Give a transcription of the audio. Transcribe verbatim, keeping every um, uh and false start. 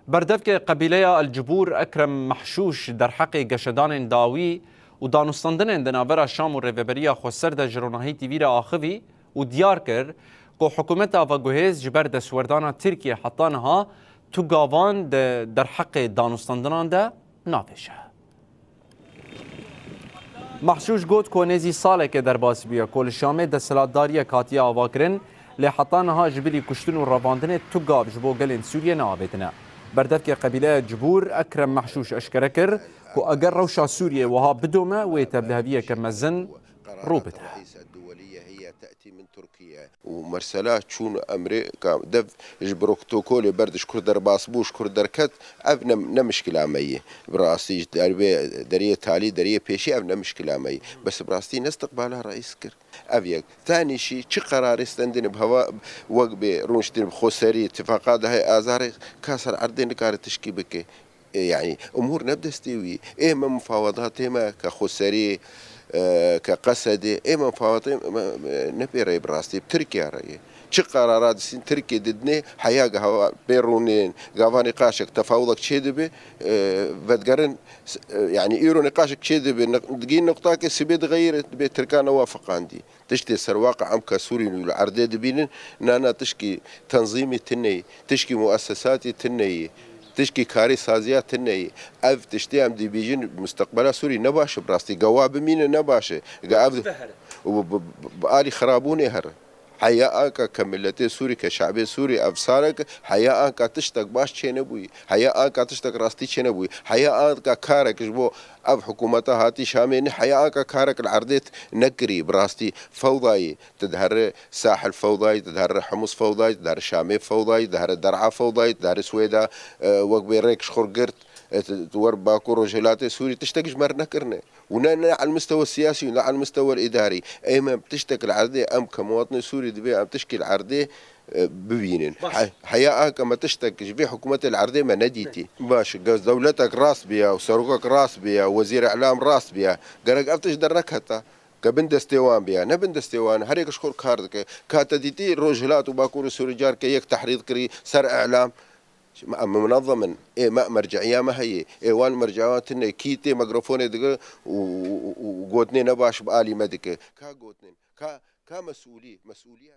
Berdevkê qebîleya El Cibûr Ekrem Mehşûş derheqê geşedanên dawî û danûstandinên di navbera Şam û Rêveberiya Xweser de ji Ronahî T V re axivî û diyar kir ku hikûmeta veguhêz ji ber destwerdana Tirkiyê heta niha tu gavan di derheqê danûstandinan de navêje. Mehşûş got ku nêzî salekê derbas bûye ku li Şamê desthilatdariyek hatiye avakirin, lê heta niha ji bilî kuştin û revandinê tu gav ji bo gelên Sûriyê neavêtine. Berdevkê qebîleya Cibûr Ekrem Mehşûş eşkere kir ku eger rewşa Sûriyê wiha bidome, wê tevliheviyeke mezin rû bide. û mesela çûn Amerîka dev ji protokolê ber ji kur derbas bû, ji kur derket, ev ne, ne mişkila me ye. Bi rastî ji dervê deriyê talî, deriyê pêşî ev ne mişkila me ye. Bes bi rastî ne istiqbala reîs kir. Ev yek. Tanî şî çi qerarê stendinê bi heva wek bê rûniştinê bi xweserî, tifaqa dehê Azarê ka ser erdê nikare tişkî bike. E, yanî, umûr ne bi destê wî. Ê me mufawedatê me ke Xweserî, e, ke Qesedê, ê me mufawedatê me, me, ne pê rê bi rastî, bi Tirkiye re ye. Çi qerara disîn Tirkiye didinê, heya ge hewa pê rûnên, gava nîqaşek, tefawulek çê dibe, e, vedigerin, s-, e, yanî, îro nîqaşek çê dibe, niq-, digîn nuqtakê sibê dixeyire, dibê Tirkan newa feqandî. Tiştê serwaqa em ke Sûrî û li erdê dibînin, na, na tişkî tenzîmî tune ye, tişkî muessesatî tune ye, tişkî karî saziya tune ye. Ev tiştê em dibîjin, musteqbela Sûrî ne baş e, bi rastî. Ge wa bimîne ne baş e. Ge ev û bi, bi, bi, bi alî xirabûnê here. Heya anka ke miletê Sûrî, ke şabê Sûrî, ev sarek, heya anka tiştek baş çênebûyî. Heya anka tiştek rastî çênebûyî. Heya anka karek ji bo ev hikûmeta hatî Şamê ne, heya anka karek li erdê nekirî, bi rastî fewdayî. Tu diherî Sahil fewdayî, tu diherî Himus fewdayî, tu diherî Şamê fewdayî, tu diherî Der'a fewdayî, tu diherî Swêda, e, wek bê rêk ji xwe girt, e, tu, tu wer Bakur Rojhilatê Sûrî tiştek ji me re nekirine. Û ne, ne al mustewe siyasî û ne al mustewe îdarî. Ê me tiştek li erdê em ke muwatinê Sûrî divê em tişkî li erdê, e, bibînin. Baş. He-, heya anka me tiştek ji vê hikûmetê li erdê me nedîtî. Baş, ge dewletek rast biya û serokek rast biya, wezîr îlam rast biya, gerek ev tişt derneketa. Ke bin destê wan biya, ne bin destê wan, her yek ji xwe kar dike. Ka te dîtî Rojhilat û Bakurê Sûrî carke yek tehrîd kirî ser îlam. Em munezem in. Ê me merce'iya me heye. Ê wan merce'a wan tune. Kî tê mikrofonê dike û, û, û, û gotinê ne baş bi alî me dike. Ka gotinên, ka, ka mesûlî, mesûliye.